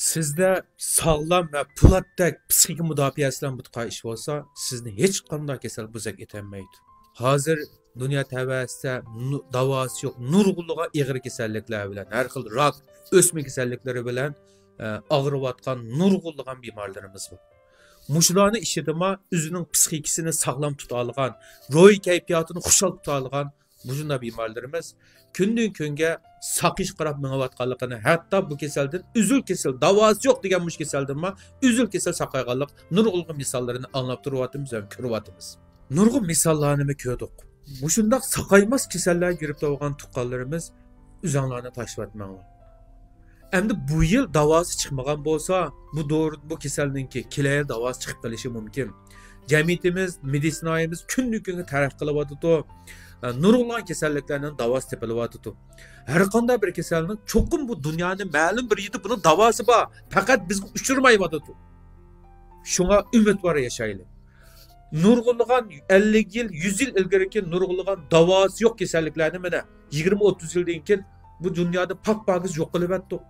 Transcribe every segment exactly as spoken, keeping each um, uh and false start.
سىزدە ساغلام ۋە پولاتتەك پسىخىكا مۇداپىئەسى بىلەن بۇتقا ئىش بولسا، سىزنى ھېچقانداق كېسەل بوزەك ئېتەلمەيدۇ. ھازىر دۇنيا تەۋەسىدە نۇ-، داۋاسى يوق نۇرغۇنلىغان ئېغىر كېسەللىكلەر بىلەن، ھەر خىل راك، ئۆسمە كېسەللىكلىرى بىلەن، ئە، ئاغرىۋاتقان نۇرغۇنلىغان بىمارلىرىمىز بار. مۇشۇلارنى ئىچىدىمۇ ئۆزىنىڭ پسىخىكىسىنى ساغلام تۇتالىغان، روھىي كەيپىياتىنى خۇشال تۇتالىغان مۇشۇنداق بىمارلىرىمىز كۈندىن كۈنگە ساقىيىشقا قاراپ مېڭىۋاتقانلىقىنى، ھەتتا بۇ كېسەلدىن ئۈزۈل كېسىل، داۋاسى يوق دېگەن مۇشۇ كېسەلدىنمۇ ئۈزۈل كېسىل ساقايغانلىق نۇرغۇنلىغان مىساللىرىنى ئاڭلاپ تۇرۇۋاتىمىز ۋە كۆرۈۋاتىمىز. نۇرغۇن مىساللارنىمۇ كۆردۇق. مۇشۇنداق ساقايماس كېسەللەرگە گىرىپتار بولغان تۇغقانلىرىمىز، ئۆزۈڭلارنى تاشلىۋەتمەڭلار. ئەمدى بۇ يىل داۋاسى چىقمىغان بولسا، بۇ دورا، بۇ كېسەلنىڭكى كېلەر يىل داۋاسى چىقىپ قېلىشى مۇمكىن. جەمئىيىتىمىز، مېدىتسىنايىمىز كۈندىن كۈنگە تەرەققىي قىلىۋاتىدۇ. ئە، نۇرغۇنلىغان كېسەللىكلەرنىڭ داۋاسى تېپىلىۋاتىدۇ. ھەر قانداق بىر كېسەلنىڭ چوقۇم بۇ دۇنيانىڭ مەلۇم بىر يېرىدە بۇنىڭ داۋاسى بار. پەقەت بىزگە ئۇچرىمايۋاتىدۇ. شۇڭا ئۈمىدۋار ياشايلى. نۇرغۇنلىغان ئەللىك يىل، يۈز يىل ئىلگىرىكى نۇرغۇنلىغان داۋاسى يوق كېسەللىكلەرنى مانا يىگىرمە ئوتتۇز يىلدىن كېيىن بۇ دۇنيادا پاك-پاكىز يوق قىلىۋەتتۇق.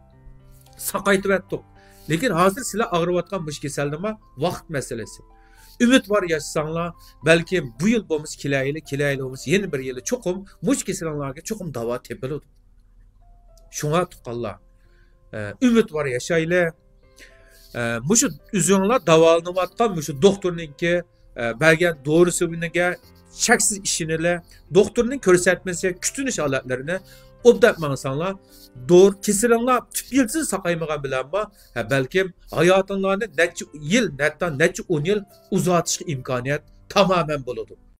ساقايتىۋەتتۇق. لېكىن ھازىر سىلەر ئاغرىۋاتقان مۇشۇ كېسەلنىمۇ ۋاقىت مەسىلىسى. ئۈمىدۋار ياشىساڭلار، بەلكىم بۇ يىل بولمىسا كېلەر يىلى، كېلەر يىلى بولمىسا يەنە بىر يىلى چوقۇم مۇشۇ كېسىلىڭلارغا چوقۇم داۋا تېپىلىدۇ. شۇڭا تۇغقانلار، ئە، ئۈمىدۋار ياشايلى. ئە، مۇشۇ ئۆزۈڭلار داۋالىنىۋاتقان مۇشۇ دوختۇرنىڭكى، ئە، بەرگەن دورىسىغا چەكسىز ئىشىنىلى. دوختۇرنىڭ كۆرسەتمىسىگە كۈتۈنۈش ھالەتلىرىنى ئوبدان ماڭساڭلار، دور-، كېسىلىڭلار تۈپ يىلتىزى ساقايمىغان بىلەنمۇ، ھە، بەلكىم ھاياتىڭلارنى نەچچە يىل، ھەتتا نەچچە ئون يىل ئۇزارتىشقا ئىمكانىيەت تامامەن بولىدۇ.